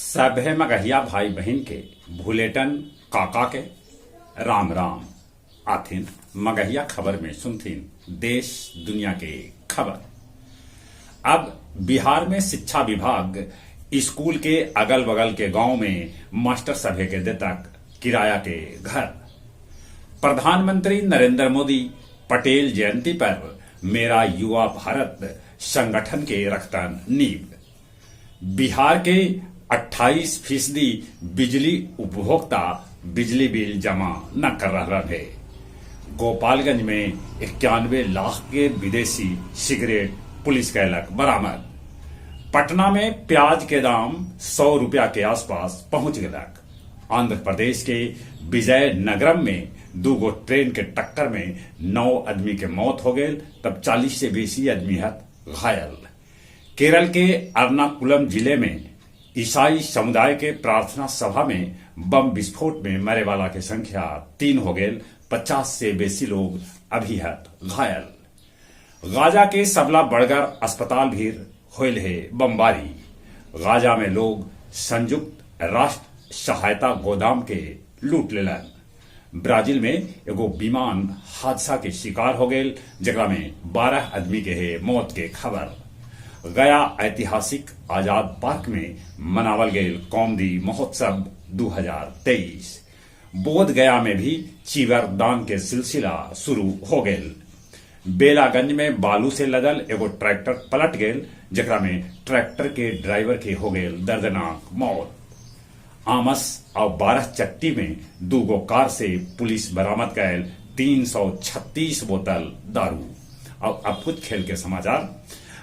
सभे मगहिया भाई बहिन के भुलेटन काका के राम राम। आथिन मगहिया खबर में सुनथिन देश दुनिया के खबर। अब बिहार में शिक्षा विभाग स्कूल के अगल बगल के गांव में मास्टर सभे के देतक किराया के घर। प्रधानमंत्री नरेंद्र मोदी पटेल जयंती पर मेरा युवा भारत संगठन के रखतन नींव। बिहार के 28% बिजली उपभोक्ता बिजली बिल जमा न कर रहलन हे। गोपालगंज में 91 लाख के विदेशी सिगरेट पुलिस कैलक बरामद। पटना में प्याज के दाम 100 रुपया के आसपास पहुंच गेलक। आंध्र प्रदेश के विजयनगरम में दूगो ट्रेन के टक्कर में 9 आदमी के मौत हो गेल, तब 40 से बेसी आदमी हत घायल। केरल के एर्नाकुलम जिले में ईसाई समुदाय के प्रार्थना सभा में बम विस्फोट में मरे वाला के संख्या 3 हो गेल, 50 से बेसी लोग अभी हत घायल। गाजा के सबला बड़गर अस्पताल भी होल है बमबारी। गाजा में लोग संयुक्त राष्ट्र सहायता गोदाम के लूट लेलन। ब्राजील में एगो विमान हादसा के शिकार हो गेल, जेकरा में 12 आदमी के है मौत के खबर। गया ऐतिहासिक आजाद पार्क में मनावल गेल कौमदी महोत्सव 2023। बोध गया में भी चीवर दान के सिलसिला शुरू हो गेल। बेलागंज में बालू से लदल एगो ट्रैक्टर पलट गेल, जेकरा में ट्रैक्टर के ड्राइवर के हो गेल दर्दनाक मौत। आमस और 12 चट्टी में दूगो कार से पुलिस बरामद कैल 336 बोतल दारू। और अब कुछ खेल के समाचार।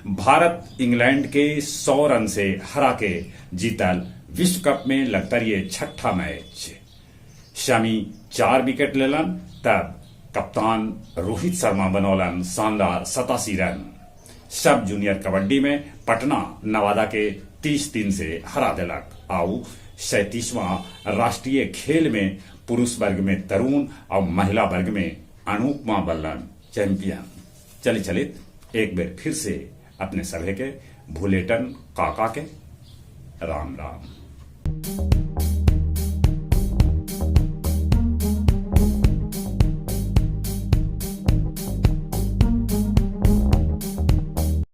भारत इंग्लैंड के 100 रन से हरा के जीतल विश्व कप में लगतर ये छठा मैच। शमी 4 विकेट लेलन, तब कप्तान रोहित शर्मा बनौलन शानदार 87 रन। सब जूनियर कबड्डी में पटना नवादा के 30-3 से हरा देलक। आउ 37वां राष्ट्रीय खेल में पुरुष वर्ग में तरुण और महिला वर्ग में अनुपमा बल्लन चैंपियन। चली चलित एक बेर फिर से अपने सभे के भुलेटन काका के राम राम।